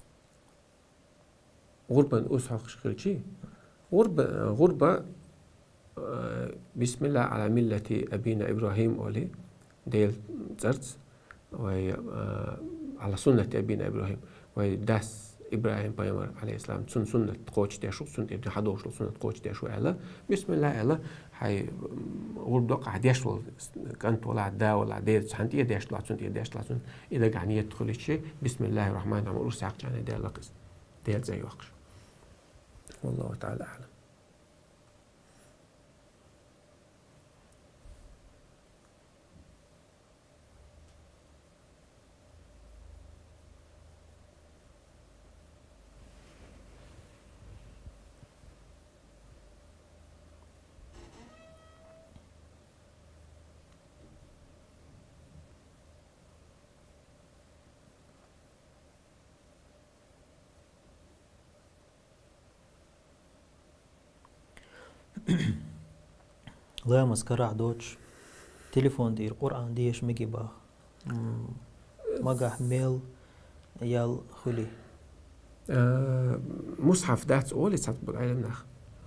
ГӀурбан урс хьокхуш хилчий? ГӀурба, гӀурба, а, «Бисмиллахи ала миллати абина Ибрахим», оли, Делан цӀарца, вай, а, «Ала суннати абина Ибрахим», вай дас ИбрахӀим пайхамар, алейхиссалам, цун суннат кхочушдеш ву, цун тӀе хьадолуш долу суннат кхочушдеш ву аьлла, бисмиллахӀ аьлла, хьай, м, гӀурба доккхахь деш волу кӀант валахь, да валахь, дера цхьаьна тӀе деш лахь, цун тӀе деш лахь, цун и дагахь ният хуьлуьйтуш, бисмиллахӀир рахьманир рахьим, урс хьаькхча Делан лакхаза, Делан цӀе йоккхуш. Валлаху та'ала а'лам. Ламаз карахь доцуш, телефон тӀера Къуръан деша мегий боху? М, магахь мел ял хуьлий? А, мусхьаф дац олий цхьацца болу Ӏеламнаха.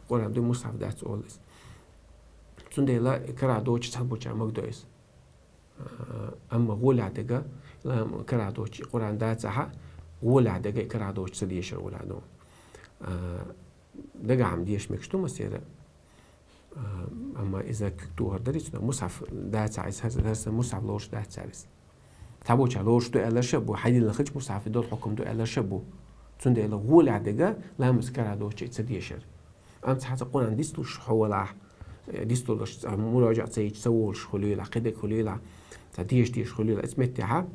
Къуръан дуй мусхьаф дац олий иза. Цундела карахь доцуш цхьаболчара магадо иза. А, амма гӀолехь дерг, лам-, карахь доцуш Къуръан дацахь, гӀолехь дерг и карахь доцуш ца дешар гӀолехь ду. А, дагахь-м деша мегаш ду массеран. А, амма иза куьг тухур дара иза, мусхьаф дацахь иза, хӀара, хӀара сан мусхьаф лоруш дац цара иза. Цхьаболчара лоруш ду аьлларш а бу, хьайдинарг хилча мусхьаф долу хьукам ду аьлларш а бу. Цундела гӀолехь дерг ламаз карахь доцуш и ца дешар. Амма цхьацца Къуръан дицлуш хьо валахь, э, дицлуш, цхьа муражаӀа ца йича, ца волуш хуьлийла, кхидерг хуьлийла, цхьа деша-деша хуьлийла, иза меттехьа,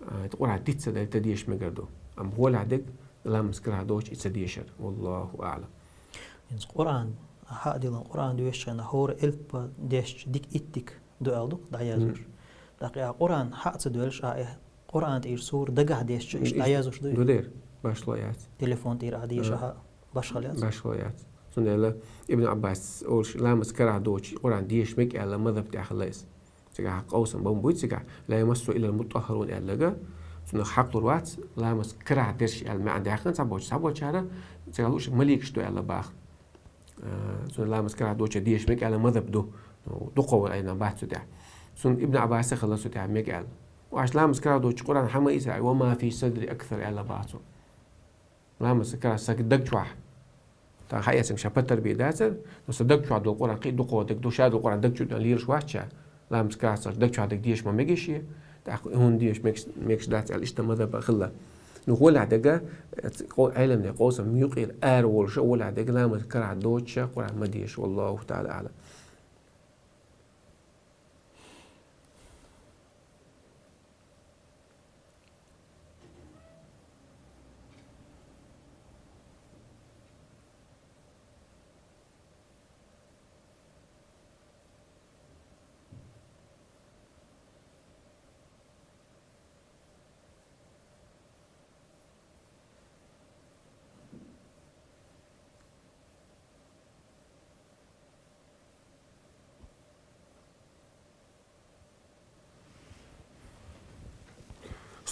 э, Къуръан диц ца делла, тӀе деша мегар ду. Амма гӀолехь дерг ламаз карахь доцуш и ца дешар. Валлаху а'лам. ХӀинца Къуръан, хьаъ дилан Къуръан доьшучу хенахь хӀора элп дешча дика иттиг ду аьлла ду-кх дӀаяздеш. Мгм. ТӀаккха а Къуръан хьаъ ца доьллуш, а, э, Къуръан тӀера сура дагахь дешча, иштта дӀаяздеш дуй? Ду дера, башхало яц. Телефон тӀера а деша, а, башхало яц? Башхало яц. Цундела Ибн Ӏаббас олуш, ламаз карахь доцуш Къуръан деша мега аьлла, мазхаб тӀехь хилла иза. Цигахь къовсам бан буй цигахь, «Ла ямассуху иллал мутаххарун» аьлларг, цунах хьакхалур вац, ламаз карахь дерш аьлла маьӀна даьккхина цхьаболчу, цхьаболчара, цигахь лууш маликаш ду аьлла баха. Э, цунна ламаз карахь доцуш деша мега аьлла мазхаб ду. Ну, дукхах волу Ӏеламнах бац цу тӀехь. Цунна Ибн Ӏаббаса хилла цу тӀехь мега аьлла. Аш ламаз карахь доцуш Къуръан хьан ма ийсира, «Ва ма фи садри аксар» аьлла баха цо. Ламаз карахь сан даг чохь. Тхан хьаэцнарг ша патар бе дацара, но сан даг чохь долу Къуръан кхин а дукхах дерг ду, ша долу Къуръан даг чу тӀе лелаш вац ша. Ламаз карахь сан даг чохь дерг деша ма мегий шен, тӀаккха и хӀунда деша мегаш, мегаш дац аьлла, иштта мазхаб хилла. Ну, гӀолехь дерг, э, ц-, къо-, Ӏеламнехан къовсам юкъера ара волуш, гӀолехь дерг ламаз карахь доцуш Къуръан ма деша, валлаху та'ала а'лам.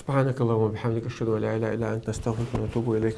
سبحانك اللهم وبحمدك، أشهد أن لا إله إلا أنت، أستغفرك وأتوب إليك.